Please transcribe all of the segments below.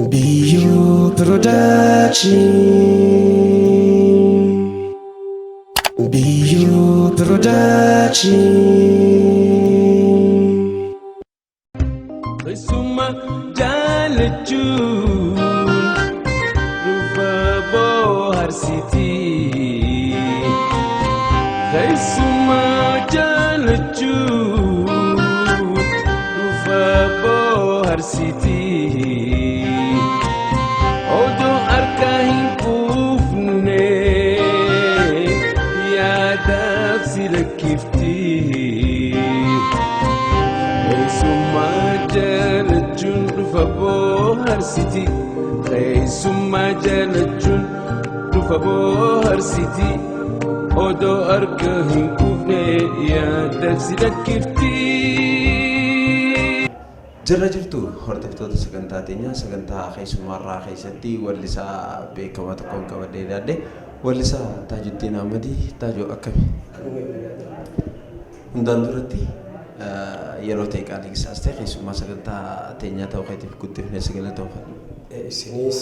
Biyyoo Production. Biyyoo Production. Keessuma jaalachuun dhufa bohaarsiti. Keessuma jaalachuun dhufa bohaarsiti. Odoo harka hin quufne yaadaaf si lakkifti. Keessummaa jaalachuun dhufa bohaarsiti. Keessummaa jaalachuun dhufa bohaarsiti. Odoo harka hin quufne yaadaaf si lakkifti. Jirra jirtu hordoftoota sagantaa teenyaa, sagantaa keessummaarraa keessatti wallisaa beekamaa tokkoon qabadhee dhiyaadhe, wallisaa Taajuddiin Ahmadii. Taajoo, akkami? Hundaan duratti yeroo ta'e qaalii qisaastee keessummaa sagantaa teenyaa ta'uu keetiif guddifnee si galatoomfanna. Isinis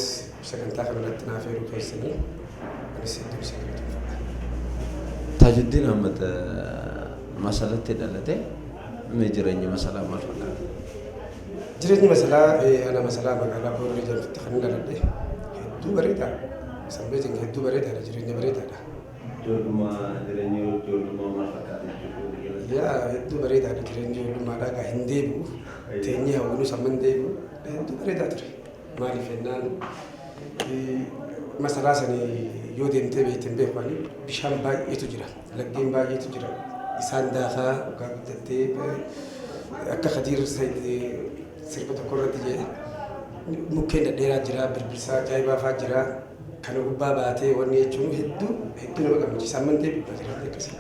sagantaa kanarratti naaf eeruu keessanii anis hedduu isin galatoomfadha. Taajuddiin Ahmad Masalatti dhalate. Mee jireenyi Masalaa maal fakkaata? Jireenyi Masalaa, ana Masalaa magaalaa Boorree jedhamtutti kan dhaladhe, hedduu bareedaa. Sanbeetiin hedduu bareedaadha, jireenya bareedaadha. Ijoollummaa, jireenyi ijoollummaa maal fakkaata jechuudha? Yaa, hedduu bareedaadha jireenyi ijoollummaadhaa, gaa hin deebi'u. Teenyee hawwinus amma hin deebi'u. Hedduu bareedaa ture. Maaliif jennaan, Masalaa sanii yoo deemtee beekte hin beeku ani, bishaan baay'eetu jira. Laggeen baay'eetu jira. Isaan daakaa waggaa guddattee, akka Kadiir sirba tokko irratti jedhe, mukkeen dhedheeraa jira, birbirsaa ajaa'ibaa fa'aa jira. Kana gubbaa baatee wanni jechuun hedduu hedduu nama gammachiisa. Amma hin deebi'u jireenya akkasii.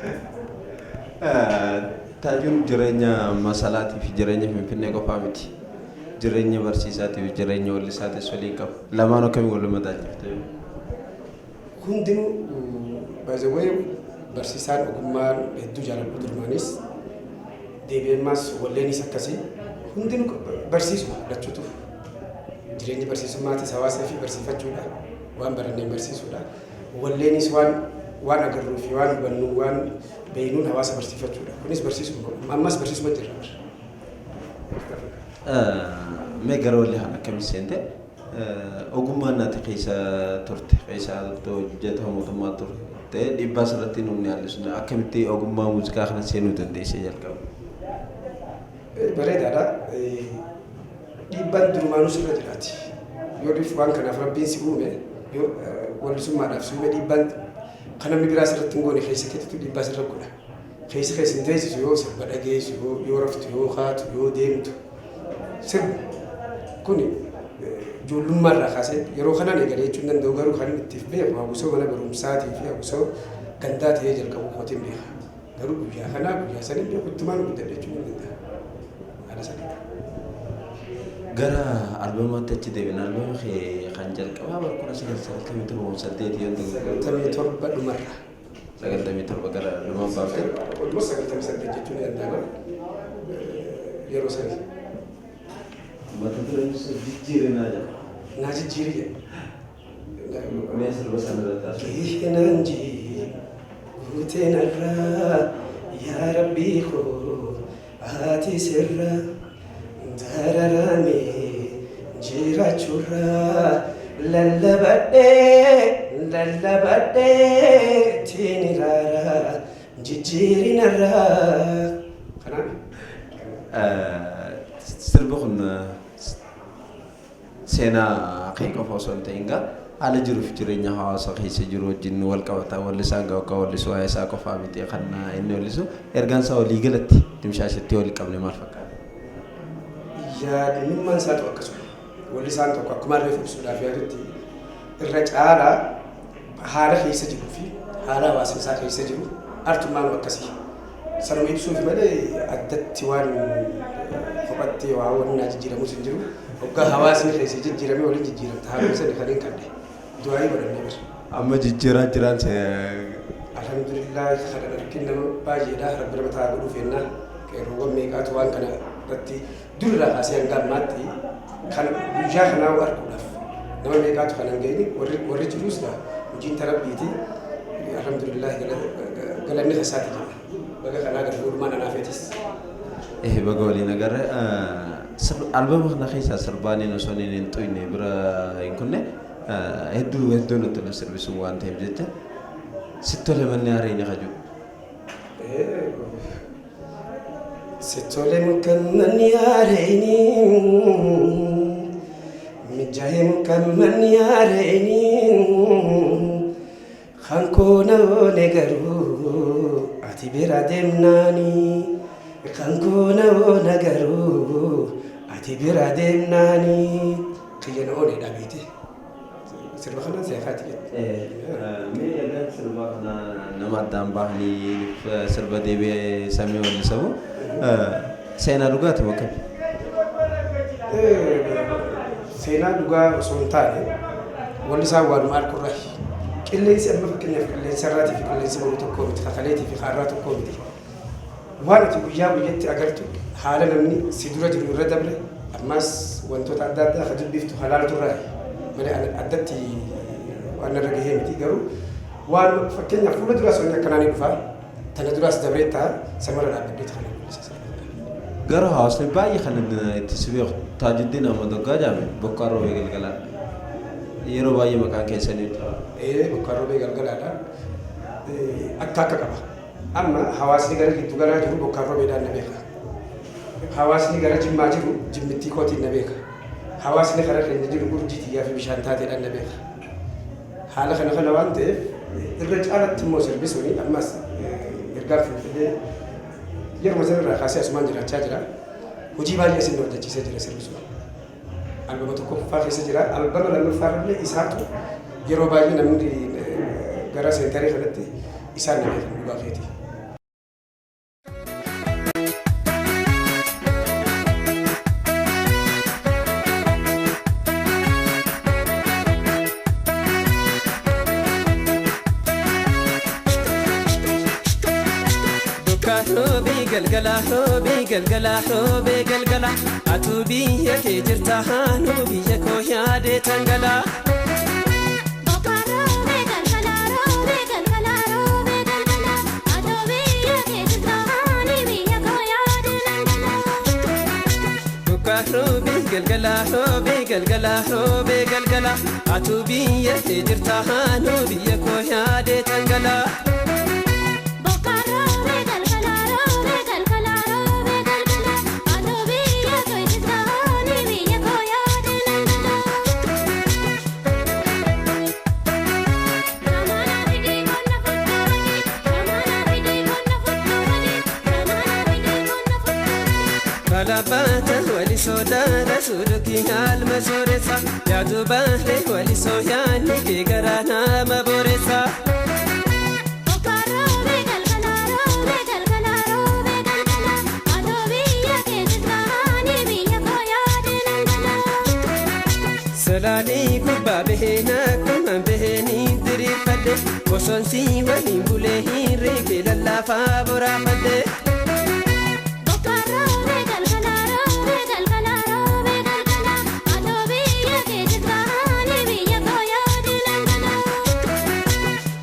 Taajuun jireenya Masalaatii fi jireenya Finfinnee qofaa miti. Jireenya barsiisaatii fi jireenya wallisaatis waliin qaba. Lamaan akkamiin wal madaalchifte? Hundinuu, by the way, barsiisaan ogummaan hedduu jaaladhu durmaanis, deebi'emmaas walleenis akkasii, hundinuu barsiisuma lachuutu. Jireenyi barsiisummaatis hawaasa fi barsiifachuudha, waan baranneen barsiisuudha. Walleenis waan agarruu fi waan hubannu, waan beeynuun hawaasa barsiifachuudha. Kunis barsiisuma, ammas barsiisuma jirra. Mee gara wallee kana akkamitti seente? Ogummaan ati keessa turte, keessa hojjetaa mootummaa turte, dhiibbaa sirratti hin uumne haalli sun, akkamitti ogummaa muuziqaa kana seenuu dandeessee jalqabe? Bareedaadha. Dhiibbaan durumaanuu sirra jiraati. Yoo waan kanaaf Rabbiin si uume, yoo wallisummaadhaaf si uume, dhiibbaan kan namni biraa sirratti hin goone keessa keetitu dhiibbaa sirra godha. Keessa keessa hin teessisu. Yoo sirba dhageessu, yoo raftu, yoo kaatu, yoo deemtu sirba. Kuni ijoollummaa irraa kaasee yeroo kanaan eegalee jechuun hin danda'u, garuu kan inni ittiif beeku hawwisoo mana barumsaatii fi hawwisoo gandaa ta'ee jalqabuu kootiin beeka. Garuu guyyaa kanaa guyyaa sanii beeku, ittumaan guddadhe jechuun hin danda'a. Haala sanii. Gara albamaatti achi deebina. Albama kee kan jalqabaa bara 1997 8 yoo ta'u. 97 dhumarra. 97 gara dhumaa baafte. Almost 98 jechuun ni danda'ama. Yeroo sanii. Mata dureen isaa "Jijjiirinaa" jedha. Naa jijjiiri jedha. Mee sirba sana irratti haasa'u. Keenan jii guuteenarraa, yaa Rabbii koo ati sirra dararame jiraachuurraa, lallabadhee lallabadhee tiiniraara jijjiirinarraa. Kanaaf Sirbi kun seenaa kee qofa osoo hin ta'in gaa haala jiruuf jireenya hawaasa keessa jiru wajjin wal qabata. Wallisaan gaa waggaa wallisu waa'ee isaa qofaa miti kan inni wallisu. Ergaan isaa walii galatti dimshaashetti wal qabne maal fakkaata? Yaadannummaan isaatu akkasuma. Wallisaan tokko akkuma reefu ibsuudhaaf yaadutti, irra caalaa haala keessa jiruu fi haala hawaasni isaa keessa jiru artummaan akkasii. Sanuma ibsuuf malee addatti waan kophatti waa wanni naa jijjiiramus hin jiru. Hoggaa hawaasni keessa jijjiirame waliin jijjiiramta. Haaluma sani kan hin kadhe. Du'aayii godhannee bara. Amma jijjiiraa jiraan. Alhamdulillah, kan argin nama baay'eedha. Rabbi nama ta'a godhuuf jenna. Qeerroowwan meeqaatu waan kana irratti durirraa kaasee hanga ammaatti kan guyyaa kanaa arguudhaaf Nama meeqaatu kan hin geenye warri jirus hojiin tarabbiiti. Alhamdulillah, galanni kasaati jedha. Baga kanaa gara oolmaan anaafeetis. Baga waliin agarre. Albama kana keessaa sirbaaniin osoo hin xuyne bira hin kunne hedduu hedduu nutti tola sirbi sun waan ta'eef jecha sitti tole manni hareenya kaju. Sittole mukamman yaareni, mijaa'e mukamman yaareni, kankoona oone garuu ati bira deemnaani, kankoona oona garuu ati bira deemnaani, kiyyana oone dhabeete. Sirba kana seeqaati jette. Mee ergaan sirba kana nama addaan bahanii sirba deebi'ee samii wallisamu seenaa dhugaati moo akkami? Seenaa dhugaa osoo hin taane wallisaan waanuma alkurraahi. Qilleensi amma fakkeenyaaf qilleensa irraatii fi qilleensi boru tokkoo miti, kakaleetii fi kaarraa tokkoo miti. Waan ati guyyaa guyyatti agartu, haala namni si dura jiru irra dabre, ammas wantoota adda addaa ka dubbiftu halaaltu irraahi malee addatti waan narra gahee miti. Garuu waan fakkeenyaaf fuula duraas wanni akkanaa ni dhufa, tana duraas dabree ta'a, samarra dhaabbadheeti kana mul'isa sirba kana. Garuu hawaasni baay'ee kan itti si beeku Taajuddiin Ahmad Hoggaa jedhame Bokkaan Roobee Galgalaadha. Yeroo baay'ee maqaan keessanii ta'a. Bokkaan Roobee Galgalaadha. Akka akka qaba. Amma hawaasni gara giddu galaa jiru Bokkaan Roobeedhaan na beeka. Hawaasni gara Jimmaa jiru Jimmittii kootiin na beeka. Hawaasni kara keenya jiru Urjii Tiyyaa fi Bishaan Taateedhaan na beeka. Haala kana kana waan ta'eef irra caalatti immoo sirbi suni ammas ergaan Finfinnee yeruma sanarraa kaasee asumaan jiraachaa jira. Hojii baay'ee isin hojjechiisee jira sirbi sun. Albama tokkoffaa keessa jira. Albama lammaffaa irra isaatu yeroo baay'ee namni gara seentarii kanatti isaan na beekan dhugaa keeti. Bokkaan roobee galgala, roobee galgala, roobee galgala, atuu biyya kee jirta, haanuu biyya koo yaadee tangala. Bokkaan roobee galgala, roobee galgala, roobee galgala, atoo biyya kee jirta, ani biyya koo yaadee dangala. Bokkaan roobee galgala, roobee galgala, roobee galgala, atuu biyya kee jirta, haanuu biyya koo yaadee tangala. Bokkaan roobee galgala, roobee galgala, roobee galgala, atoo biyya kee jirta, ani biyya koo yaadee dangala. Ramana fidee qonna furtuu badii, Ramana fidee qonna furtuu badii, Ramana fidee qonna furtuu badii. Kalabaata wali sodaara suudukii alma sooressa, yaadu baaree wali sooyaanni kee garaa nama booressa. Bokkaan roobee galgala, roobee galgala, roobee galgala, atoo biyya kee jirta, ani biyya koo yaadee dangala. Salaalee gubbaa bahee nakkumaan bahee ni diriirfadhe, bosonsi waliin bulee hirree lallaafaa boraafadhe. Bokkaan roobee galgala, roobee galgala, roobee galgala, atoo biyya kee jirta, ani biyya koo yaadee dangala.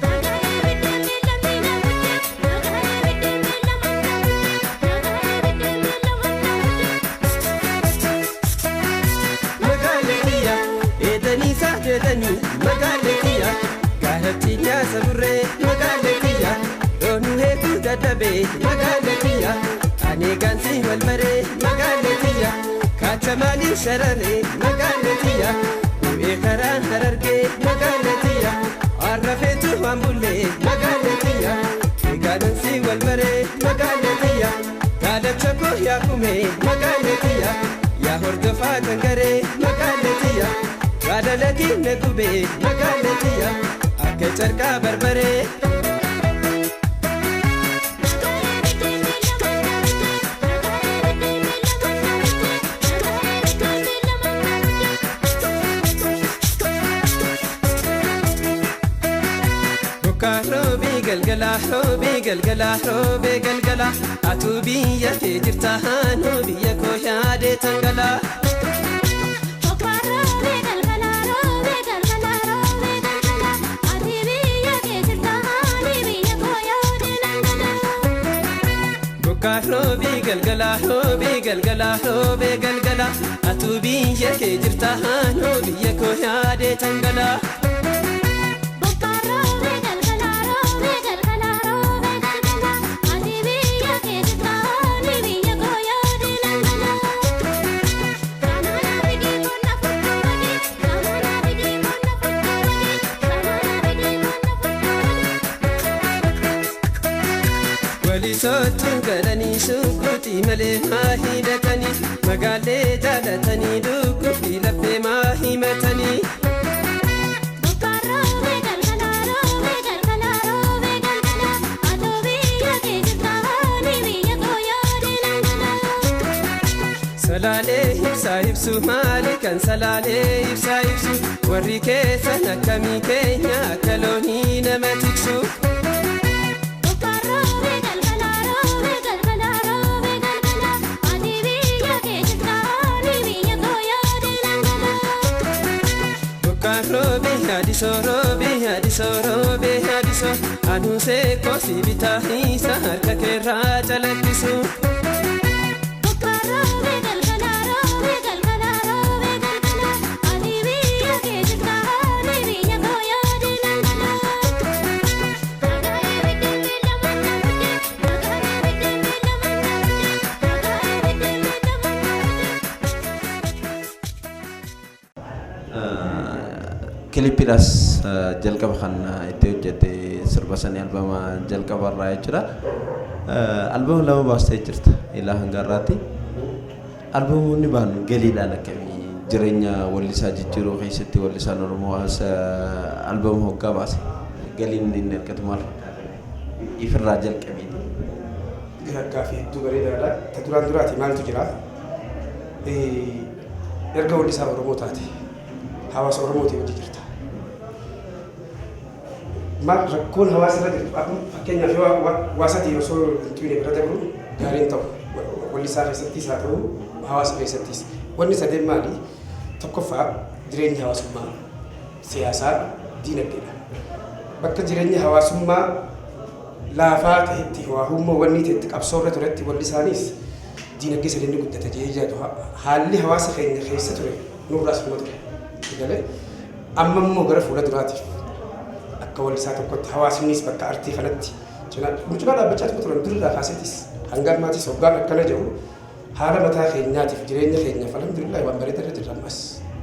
Nagahee biddeen miila miila buddeen, nagahee biddeen miila manna buddeen, nagahee biddeen miila manna buddeen. Magaalee kiyya eedanii saateetanii, magaalee kiyya gaaratti nyaasa burree, magaalee kiyya doonuu hedduu dadhabee, magaalee kiyya ani gaansi wal maree, magaalee kiyya kaacha maaliin shararee, magaalee kiyya bu'ee karaa harargee, magaalee kiyya arrafeetu waan bullee, magaalee kiyya eegaalansi wal maree, magaalee kiyya gaalacha koo yaakumee, magaalee kiyya yaa hordofaa kan garee, magaalee tiyya jaalalati na gubee, magaalee tiyya akka carqaa barbaree. Nagahee biddeen miila manna buddeen, nagahee biddeen miila manna buddeen, nagahee biddeen miila manna buddeen. Bokkaan roobee galgala, roobee galgala, roobee galgala, atuu biyya kee jirta, haanuu biyya koo yaadee tangala. Bokkaan roobee galgala, roobee Galgala roobee galgala roobee galgala atuu biyya kee jirta haanoo biyya koo yaadee tangalaa. Walisootuun galanii suuquutii malee maa hidhatanii magaalee jaalatanii lukkuu fi laphee maa himatanii. Salaalee ibsaa ibsu maali kan salaalee ibsaa ibsu warri keessan akkamii keenya akka loonii nama tiksu. Roobee yaadisoo roobee yaadisoo roobee yaadisoo aduun seekoo si bitaa hiisa harka keerraa calaqqisu. Kilippiidhaas jalqaba kan itti hojjette sirba sanii albama jalqaba irraa jechuudha. Albama lama baastee jirta ilaa hanga har'aatti. Albamoonni ba'an galiidhaan akkamii jireenya wallisaa jijjiiruu keessatti wallisaan Oromoo albama hoggaa baase galiin inni argatu maal fakkaata? Ifirraa jalqabiiti. Gaaffii hedduu bareedaadha. Ta duraan duraati maaltu jira? Erga wallisaa Oromoo taate hawaasa Oromootii hojii jirta. Maal rakkoon hawaasa irra jirtu akkuma fakkeenyaaf yoo waa sadii osoo hin tuqne bira dabru gaariin ta'u wallisaa keessattis haa ta'u hawaasa keessattis. Wanni sadeen maali? Tokkoffaa jireenya hawaasummaa, siyaasaa, diinagdeedha. Bakka jireenya hawaasummaa laafaa ta'etti waa hummoo wanni ta'etti qabsoo irra turetti wallisaanis diinagdee sadeen ni guddata jedhee yaadu. Haalli hawaasa keenya keessa ture nurraas numa ture. Galee amma immoo gara fuula duraatiif akka wallisaa tokkotti hawaasnis bakka artii kanatti cinaa nu cinaa dhaabbachaa turan durirraa kaaseetis hanga ammaatis hoggaan akkana jedhu haala mataa keenyaatiif jireenya keenyaaf alhamdulillah waan bareeda irra jirra ammas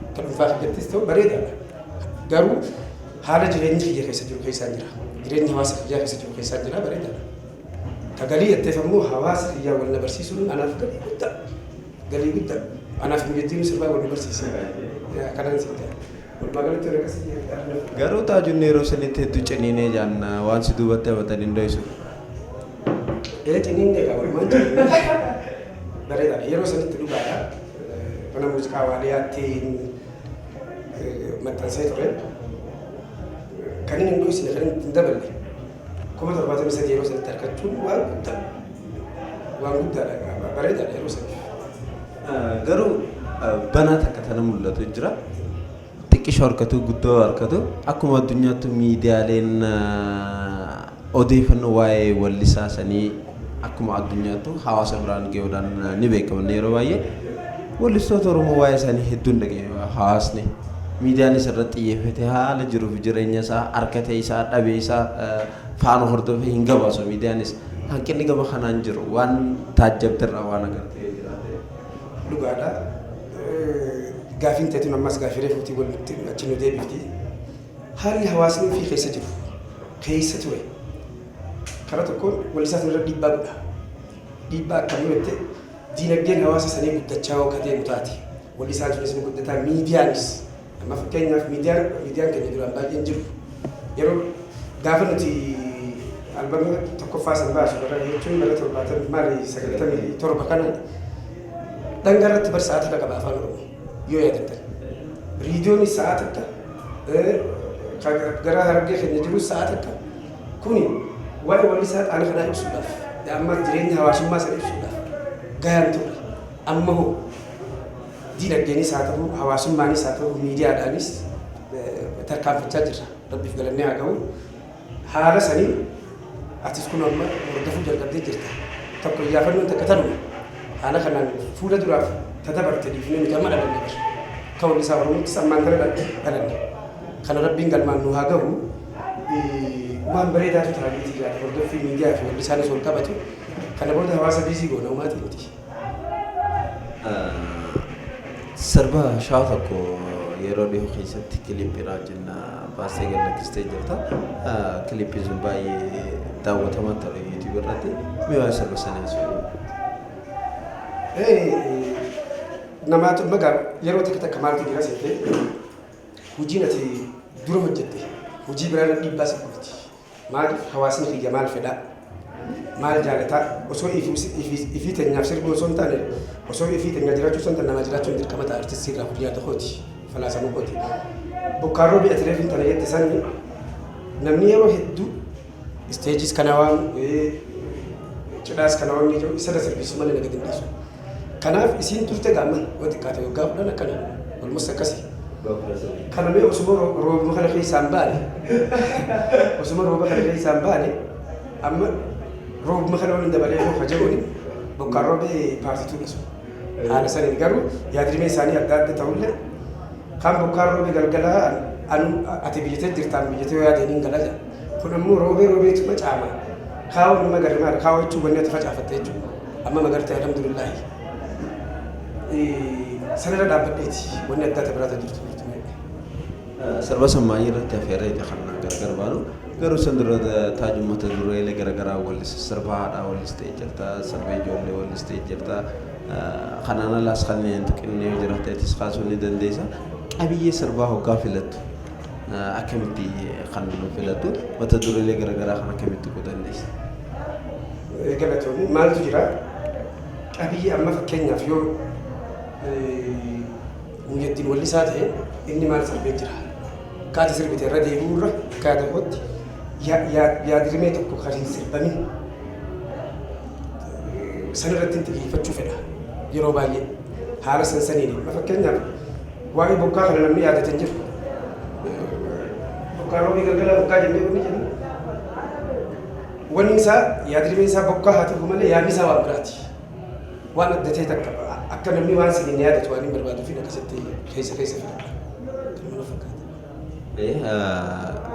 akka dhuunfaa kiyyattis ta'u bareedaadha. Garuu haala jireenyi kiyya keessa jiru keessaan jira. Jireenya hawaasa kiyyaa keessa jiru keessaan jira bareedaadha. Ka galii jetteef ammoo hawaasa kiyyaa wal na barsiisuun anaaf galii guddaa. Galii guddaa. Anaaf mijeettiin sirbaa wal nu barsiise. Kanaan siin ta'e. Walumaa galatti warra akkasii Garuu taajunni yeroo sanitti hedduu ciniinee jaan waan si duubatti hafatan hin dho'isu. Ee ciniinne egaa walumaan ciniinne. Bareedaadha. Yeroo sanitti dhugaadha. Mana muuziqaa Waaliyaatti maxxansee ture. Kan inni hin dho'isne kan inni hin daballe 73,000 yeroo sanitti argachuun waan guddaa. Waan guddaadha. Bareedaadha yeroo saniif. Garuu banaa takka tana mul'atu jira. Xiqqishoo harkatu guddoo harkatu akkuma addunyaatti miidiyaaleen odeeffannoo waa'ee wallisaa sanii akkuma addunyaattu hawaasa biraan gahuudhaan ni beekaman yeroo baay'ee wallistoota Oromoo waa'ee isaanii hedduun dhaga'e hawaasni miidiyaanis irratti xiyyeeffate haala jiruuf jireenya isaa harkatee isaa dhabee isaa faana hordofee hin gabaasu miidiyaanis hanqinni gama kanaan jiru waan taajjabdirraa waan agartee jiraate. Dhugaadha. Gaafiin teetuun ammas gaafii reefuutii walitti achi nu deebifti. Haalli hawaasni ofii keessa jiru keessa ture karaa tokkoon wallisaa irra dhiibbaa godha. Dhiibbaa akkamii jette diinagdeen hawaasa sanii guddachaa yoo ka deemu taate wallisaan sunis ni guddataa miidiyaanis amma fakkeenyaaf miidiyaan keenya duraan baay'een jiru. Yeroo gaafa nuti albama tokkoffaa san baasu bara jechuun bara 77 maali 97 kana dhangaa irratti bar sa'aa takka qaba afaan Oromoo yoo yaadattan. Riidiyoonis sa'aa takka gara Harargee keenya jirus sa'aa takka. Kuni waa'ee wallisaa xaana kanaa ibsuudhaaf amma jireenya hawaasummaa sana ibsuudhaaf gayaan ture. Amma hoo diinagdeenis haa ta'u hawaasummaanis haa ta'u miidiyaadhaanis tarkaanfachaa jirra. Rabbiif galannee haa ga'u. Haala saniin atis kun amma hordofuu jalqabdee jirta. Tokko iyyaafannoon takka tanuma. Haala kanaan fuula duraaf tadabarte dhiifnee nuti amma dhalanne bar. Akka wallisaa Oromoottis ammaan tana dhalanne. Kana Rabbiin galmaan nu haa gahu. Waan bareedaatu ta'a jeetii yaada. Hordoffii miidiyaa fi wallisaanis wal qabatu. Kana booda hawaasa busy goona homaatii miti. Sirba shawaa tokko yeroo dhiyoo keessatti kiliippiidha wajjin baastee gad lakkistee jirta. Kiliippiin sun baay'ee daawwatamaa ture YouTube irratti. Mee waa'ee sirba sanii haasofnu. Namaatu magaa yeroo takka takka maaltu jira seetee, hojiin ati dura hojjette hojii biraarra dhiibbaa si gooti. Maaliif hawaasni kiyya maal fedhaa? Maal jaalataa? Osoo ifii teenyaaf sirbuu osoo hin taane, osoo ifii teenyaa jiraachuu osoo hin taane, namaa jiraachuun dirqama ta'a artistii irraa, kun yaada kooti. Falaasama kooti. Bokkaan roobi ati reefu tana jette sani, namni yeroo hedduu isteejiis kana waan cidhaas kana waan jiru isa sirbisiisu malee na gadi hin dhiisu. Kanaaf isiin turte gaamma yoo xiqqaate waggaa 10 akkana walmus akkasi. Kana mee osuma roobuma kana keessaan baane, osuma rooba kana keessaan baane, amma roobuma kana waliin dabalee hoo haja'uuni bokkaan roobee paartituudha sun. Haala saniin garuu yaadrimee isaanii adda adda ta'ullee, kan bokkaan roobee galgalaa anu ati biyyatee jirtaan biyyatee yoo yaadeen hin galaa jedha. Kun ammoo roobee roobeetuma caama. Kaawoo nama garri maali? Kaawoo jechuun wanni ati facaafatte jechuudha. Amma magartee alhamdulillahi. Sanarra dhaabbadheeti wanni adda adda biraata jirtu jirtu. Sirba sammaayii irratti afeerreeti kan gargar baanu. Garuu san dura Taaju mata dureelee garaagaraa wallisa, sirba haadhaa wallistee jirta, sirba ijoollee wallistee jirta. Kanaan alaas kanneen tuqinni yoo jiraateetis kaasuu ni dandeessa. Qabiyyee sirbaa hoggaa filattu akkamitti kan filattu, mata dureelee garaagaraa kan akkamitti tuquu dandeessa? Galatoomii, maaltu jira, qabiyyee amma fakkeenyaaf yoo Muyyaddiin wallisaa ta'e, inni maal sirbee jira? Akka ati sirbite irra deebi'uu irra, akka yaada kootti yaadrimee tokko kan hin sirbamin san irratti xiyyeeffachuu fedha yeroo baay'ee haala san saniin. Amma fakkeenyaaf waa'ee bokkaa kana namni yaadate hin jiru. Bokkaa roobii galgala bokkaa jennee wanni jennu, wanni isaa yaadrimeen isaa bokkaa haa ta'u malee, yaadni isaa waan biraati. Waan adda ta'e takka akka namni waan saniin yaadatu waan hin barbaaduu fi akkasitti keessa keessa filadha. Kanuma fakkaata.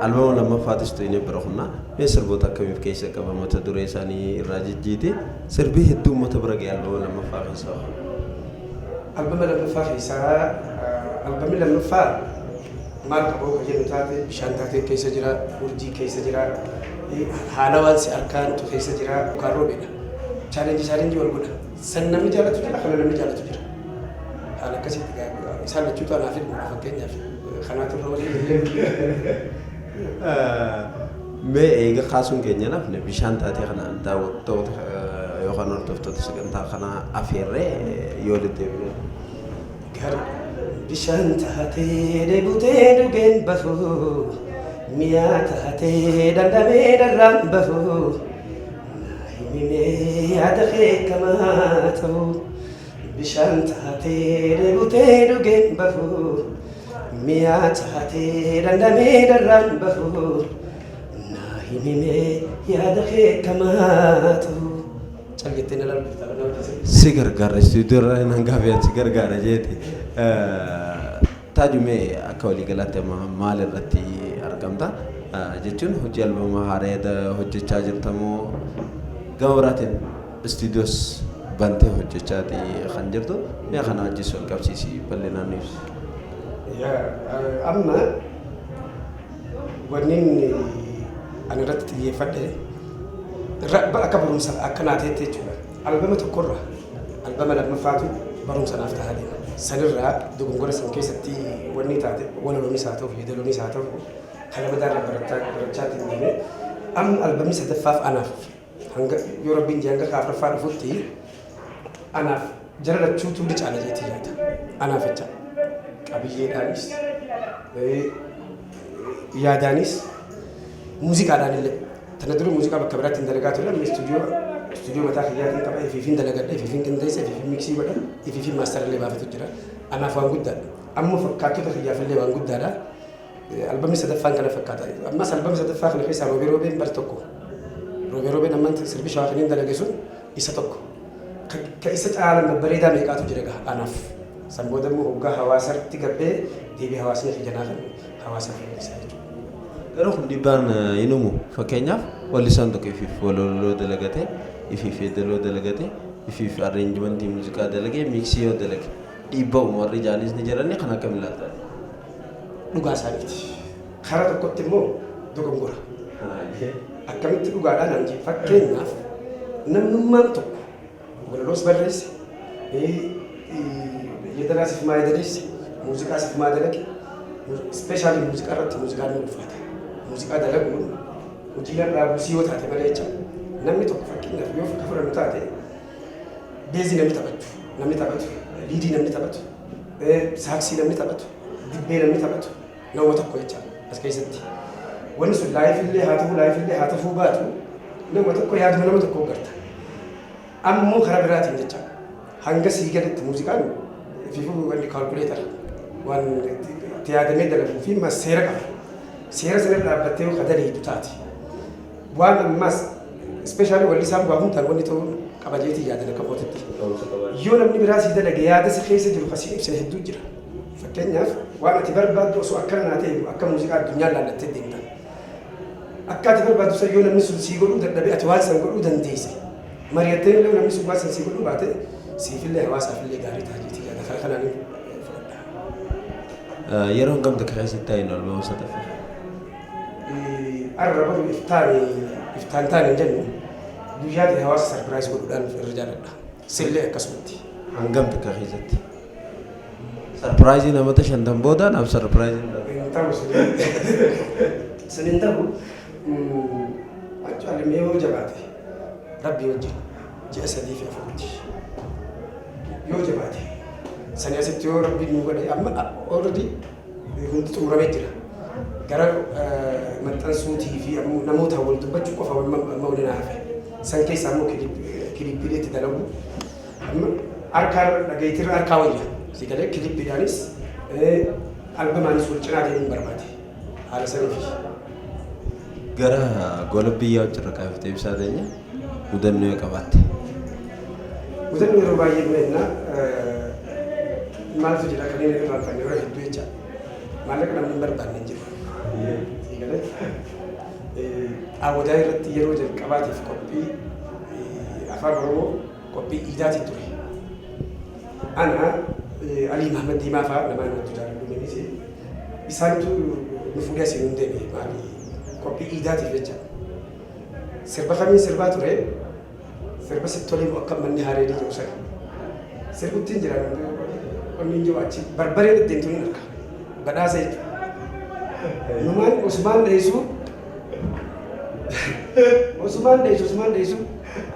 Albama lammaffaatis tuyne bira kunna mee sirboota akkamiif keessa qaba? Mata duree isaanii irraa jijjiite, sirbii hedduu uummata bira ga'e albama lammaffaa keessaa? Albama lammaffaa keessaa, albamni lammaffaa maal qabu kan jennu taate, bishaan taatee keessa jira, urjii keessa jira, haala waan si harkaantu keessa jira, yookaan roobeedha. Challenge challenge wal godha. San namni jaalatu jira, kana namni jaalatu jira. Haala akkasitti isaan lachuutu anaaf ilmuudha fakkeenyaaf kanaatu irra walii. Mee eega kaasuun keenya nafne, bishaan taatee kana daawwattoota yookaan hordoftoota sagantaa kanaa afeerree yoo deddeebine. Gaariidha. Bishaan taatee dheebutee dhugeen bahu, mi'aa taatee dhandhamee dharraan bahu, naa himimee yaada kee kamaa ta'u. Bishaan taatee dheebutee dhugeen bahu, mi'aa taatee dhandhamee dharraan bahu, naa himimee yaada kee kamaa ta'u. Cal jettee na laaltu ta'a na hojjete. Si gargaara, istuudiyoo irraa hin hangaafi si gargaara jeeti. Taaju, mee akka waliigalaatti amma maal irratti argamta? Jechuun hojii albama haaraa hojjechaa jirtamoo, gama biraatiin istuudiyoos bantee hojjechaati kan jirtu? Mee kana wajjin wal qabsiisi bal'inaan nu ibsi. Amma wanni ani irratti xiyyeeffadhe akka barumsa akka naa ta'etti jechuudha. Albama tokkorra albama lammaffaatu barumsa naaf tahaa deema. Sanirraa dogongora san keessatti wanni taate, walaloonis haa ta'u, yeedaloonis haa ta'u, kana badaarra barachaa ittiin deeme. Amma albamni sadaffaaf anaaf hanga yoo Rabbiin jee hanga afuraffaa dhufutti anaaf jara lachuutu ni caala jeetii yaada. Anaaf jecha qabiyyeedhaanis, yaadaanis, muuziqaadhaan illee. Tana dura muuziqaa bakka biraatti hin dalagaa ture. Amma istuudiyoo mataa kiyyaatiin qaba. Ifiifin dalagadha, ifiifin qindeessa, ifiifin mix godha, ifiifin master illee baafatu jira. Anaaf waan guddaadha. Amma fakkaattota kiyyaaf illee waan guddaadha. Albamni sadaffaan kana fakkaata. Ammas albama sadaffaa kana keessaa roobee roobeen bar tokko. Roobee roobeen amma sirbi shawaa kan hin dalage sun isa tokko. Ka isa caalan babbareedaa meeqaatu jira gaha anaaf. San booda immoo hoggaa hawaasatti gabbee deebii hawaasni kijanaa kan hawaasaaf mul'isaa jechuudha. Garuu kun dhiibbaan hin uumu. Fakkeenyaaf, wallisaan tokko ifiif walaloo dalagate, ifiif yeedaloo dalagate, ifiif arrangementii muuziqaa dalagee, mixii yoo dalage dhiibbaa uumu warri jaanis ni jirani, kan akkam ilaaltan? Dhugaa isaaniiti. Karaa tokkotti immoo dogongora. Akkamitti dhugaadhaan naan jee, fakkeenyaaf namnummaan tokko walaloos barreesse, yeedalaa siif maa yeedaleesse, muuziqaa siif maa dalage, especially muuziqaa irratti muuziqaan ni ulfaata. Muuziqaa dalaguun hojii narraa buusii yoo taate malee jecha. Namni tokko, fakkeenyaaf, yoo ka fudhannu taate, bassii namni taphatu, namni taphatu, leadii namni taphatu, saaksii namni taphatu, dibbee namni taphatu nama tokko jecha as keessatti. Wanni sun live illee haa ta'uu, live illee haa ta'uu baatu, nama tokko yaaduma nama tokko garta. Ammoo karaa biraatiin jecha hanga sii gaditti muuziqaan fiifuu wanni calculator waan itti yaadamee dalaguu fi seera qaba. Seera sana dhaabbattee yoo daleedu taate. Waan ammas especially wallisaan waa hundaan wanni ta'uu qaba jeetii yaadan akka kootitti. Yoo namni biraa sii dalage, yaada si keessa jiru kasii ibsine hedduu jira. Fakkeenyaaf, waan ati barbaaddu osoo akkana naa ta'e, akka muuziqaa addunyaa laallattee deemta. Akka ati barbaaddu san yoo namni sun sii godhuu dadhabee, ati waan san godhuu dandeesse. Mari'attee illee namni sun waan san sii godhuu baate, siifillee hawaasaafillee gaarii ta'a jeetii yaada. Karaa kanaan fudhadha. Yeroo hangam takka keessatti taa'in albama sadaffaa? Arra boru iftaan iftaan taane hin jennu, guyyaa ta'e hawaasa surprise godhuudhaan irra jaalladha. Sillee akkasumatti. Hangam takka keessatti? Surpriseii namoota 50 booda naaf surpriseiin dha. Hin ta'u sun hin ta'u. Actually, mee yoo jabaate rabbii wajjin ji'a 3 fi 4tti yoo jabaate. Sani asitti yoo rabbiin nu godhe, amma already hundi xumuramee jira. Gara maxxansuutii fi namoota wal dubbachuu qofa amma waliin hafe. San keessaa immoo clipiilee itti dalagu. Amma harkaa dhageettirra harkaa wayya. Si galee, clipiidhaanis albamaanis wal cinaa deemuun barbaade. Haala saniifi. Gara gola biyyaa hojirra kaaftee ibsaa teenya mudannoo yoo qabaatte. Mudannoo yeroo baay'ee mudannaa maaltu jira kanneen irraanfanne yeroo hedduu jecha, maallaqa namni hin barbaanne hin jiru. Si galee, Awwadaa irratti yeroo jalqabaatiif qophii afaan Oromoo, qophii iidaatiin ture. Ana, Alii Mahamad Diimaa fa'aa nama namatti jaalladhu miti. Isaantu nu fuudhee asiin nu deeme, maali, qophii iidaatiif jecha. Sirba kamiin sirbaa ture? Sirba sitti tolee akka manni haareedii jiru sana. Sirbuttiin jira, wanni hin jiru, achi barbareen ittiin tuni harka. Badhaasa jechuudha. Numaan Usmaan dheessuu, Usmaan dheessu, Usmaan dheessu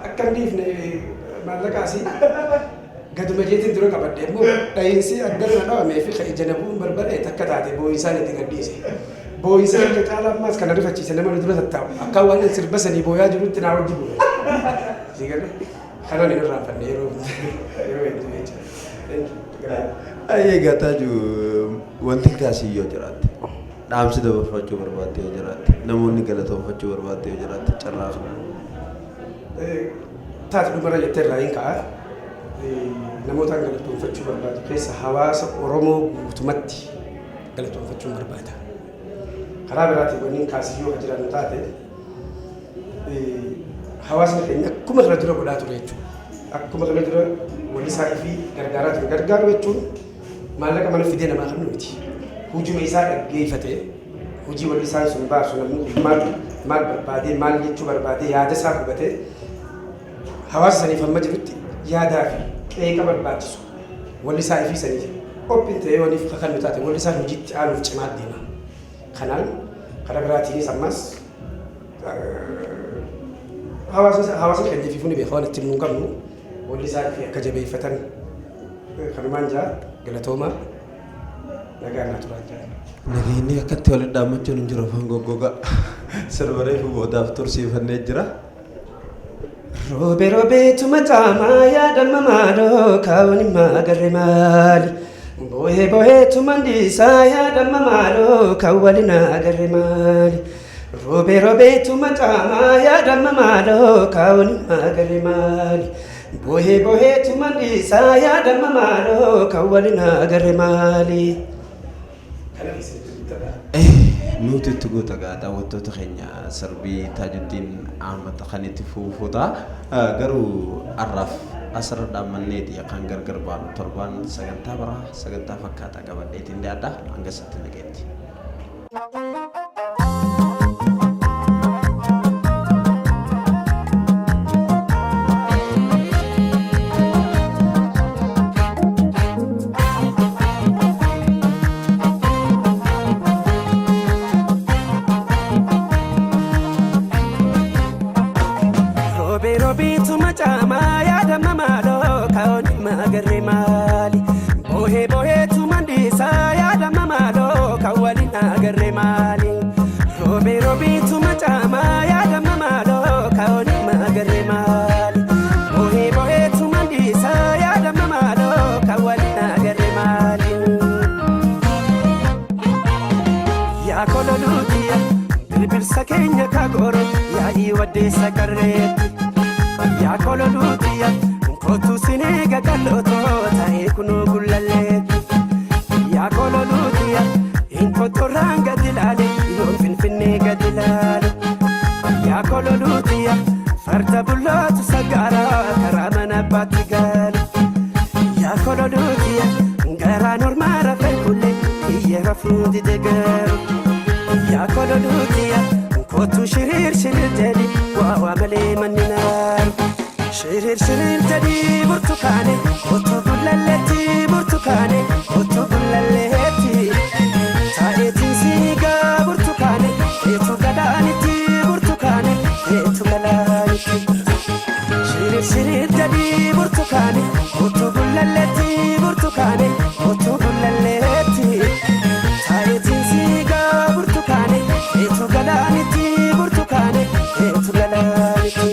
akka hin dhiifne maallaqa asii gaduma jeetiin dura qabadhe. Immoo dhahiinsi addana na dhawamee fi ija na bu'uun barbaree takka taate boo'insaan itti gadhiise. Boo'insa irra caalaa ammaas kana rifachiise, nama nu dura tattaa'u akka waan sirba sanii booyaa jirutti naa wajji bu'e. Si galee, kanan hin irraanfanne yeroo hedduu jecha. Egaa Taaju, wanti kaasii yoo jiraatte, dhaamsi dabarfachuu barbaadde yoo jiraatte, namoonni galatoonfachuu barbaadde yoo jiraatte, carraa kana. Taate dhumarra jettee irraa hin ka'a. Namoota galatoonfachuu barbaadu keessa hawaasa Oromoo guutumatti galatoonfachuun barbaada. Karaa biraatiin wanni kaasii yoo jiraannu taate, hawaasni keenya akkuma kana dura godhaa ture jechuudha. Akkuma kana dura wallisaa fi gargaaraa ture. Gargaaru jechuun maallaqa mana fidee namaa kennu miti. Hujuma isaa dhaggeeffatee, hojii wallisaan sun baasu, namni kun maal maal barbaadee, maal jechuu barbaadee, yaada isaa hubatee, hawaasa saniif hamma jirutti yaadaa fi qeeqa barbaachisu wallisaa ifii saniif qophiin ta'ee waliif kakannu taate, wallisaan hojiitti aanuuf cimaa deema. Kanaan karaa biraatiinis ammas hawaasni keenya ififuu ni beeka, waan ittiin nuun qabnu wallisaa ifii akka jabeeffatan kanumaan jaa. Galatoomaa, nagaa naa turaa jaa. Nageenyi akkatti walitti dhaammachuun hin jiru, afaan goggogaa sirba reefu boodaaf tursiifannee jira. Roobe roobeetuma caamaa yaadama maaloo kaawwan agarre maali? Boohee booheetuma dhiisaa yaadama maaloo kan waliin agarre maali? Roobe roobeetuma caamaa yaadama maaloo kaawwan agarre maali? Bohee boheetu mannisaa yaadama maaloo kan waliin agarre maali. Kana keessatti guuttadha. Nuti itti goota gaa daawwattoota keenya sirbii Taajuddiin Ahmad kan itti fufuuta. Garuu har'aaf asirra dhaabbanneeti kan gargar baanu torbaan sagantaa biraa sagantaa fakkaataa qabadheetiin dhiyaadha hanga sitti nageetti. Roobee roobiitu macaamaa yaadama maaloo kaa'oon magarree maali. Bohee boheetu mandiisaa yaadama maaloo kan waliin agarree maali. Roobee roobiitu macaamaa yaadama maaloo kaa'oon magarree maali. Bohee boheetu mandiisaa yaadama maaloo kan waliin agarree maali. Yaa kololuutiya birbirsa keenya kagooro yaa'ii waddeessa qarreetti. Yaa kololuutiya kootu sineega qal'ootoo ta'ee kunoo gullalleetti. Yaa kololuutiya inkotorraan gadi ilaale yoon finfinnee gadi ilaale. Yaa kololuutiya farda bullootu sagaara karaa mana abbaatti gaale. Yaa kololuutiya garaa normaa rafee kullee kiyya rafuu dide garuu. Yaa kololuutiya kootu shiriir shiriir jedhi waa waa malee manni naaru. Shiriir shiriir jedhi burtukaane kootu gullalleetti burtukaane kootu gullalleetti. Taa'eetiin siigaa burtukaane eetu galaanitti burtukaane eetu galaanitti. Shiriir shiriir jedhi burtukaane kootu gullalleetti burtukaane kootu gullalleetti. Taa'eetiin siigaa burtukaane eetu galaanitti burtukaane eetu galaanitti.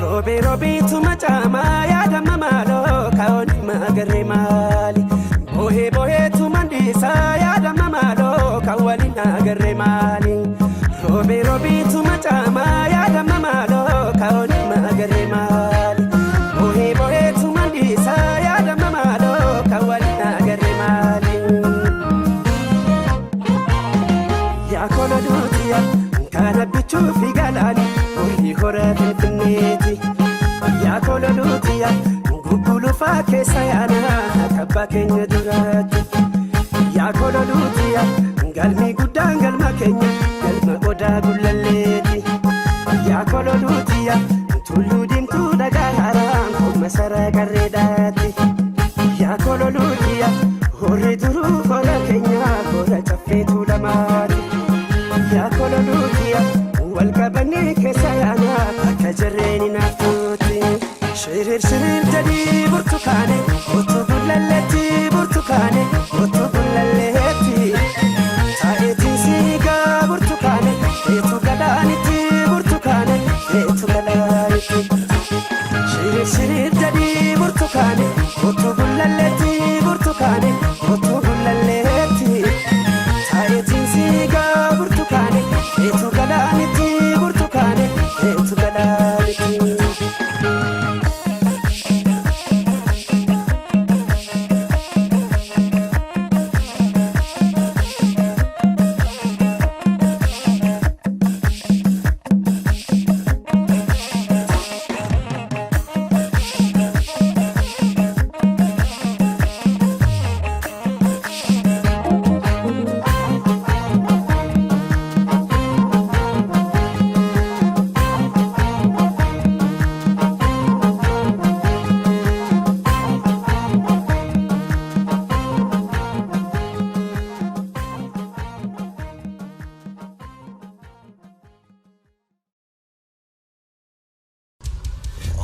Roobee roobiitu macaamaa yaadama maaloo kaa'oon magarree maali. Bohee boheetu mandiisaa yaadama maaloo kan waliin agarree maali. Roobee roobiitu macaamaa yaadama maaloo kaa'oon magarree maali. Bohee boheetu mandiisaa yaadama maaloo kan waliin agarree maali. Yaa kololuutiya kana bichuu fi galaani horii hora finfinneeti. Yaa kololuutiya guggulufaa keessa yaana kabbaa keenya duraatti. Yaa kololuutiya galmi guddaan galma keenya galma odaa gullalleeti. Yaa kololuutiya tulluu diimtuu dhagaa haaraan masara qarreedhaati. Yaa kololuutiya horri duruu hora keenya hora caffeetu lamaati. Yaa kololuutiya wal qabannee keessa yaana akka jarreen naaftuuti. Shiriir shiriir jedhii burtukaane kootu gullalleetti burtukaane kootu gullalleetti. Taa'eetiin siigaa burtukaane eetu galaanitti burtukaane eetu galaanitti. Shiriir shiriir jedhii burtukaane kootu gullalleetti burtukaane kootu gullalleetti. Taa'eetiin siigaa burtukaane eetu galaanitti burtukaane eetu galaanitti.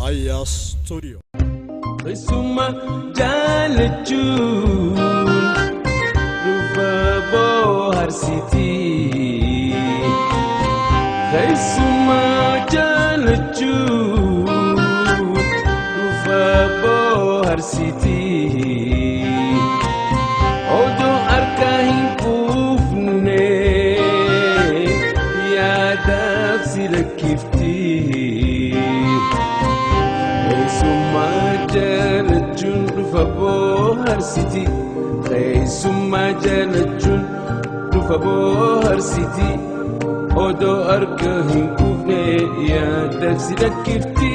Aya Studio. Keessummaa jaalachuun dhufa bohaarsitii. Keessummaa jaalachuun dhufa bohaarsitii. Odoo harka hin quufne yaadaaf si lakkiftii. Keessummaa jaalachuun dhufa bohaarsiti. Keessummaa jaalachuun dhufa bohaarsiti. Odoo harka hin quufne yaadaaf si lakkifti.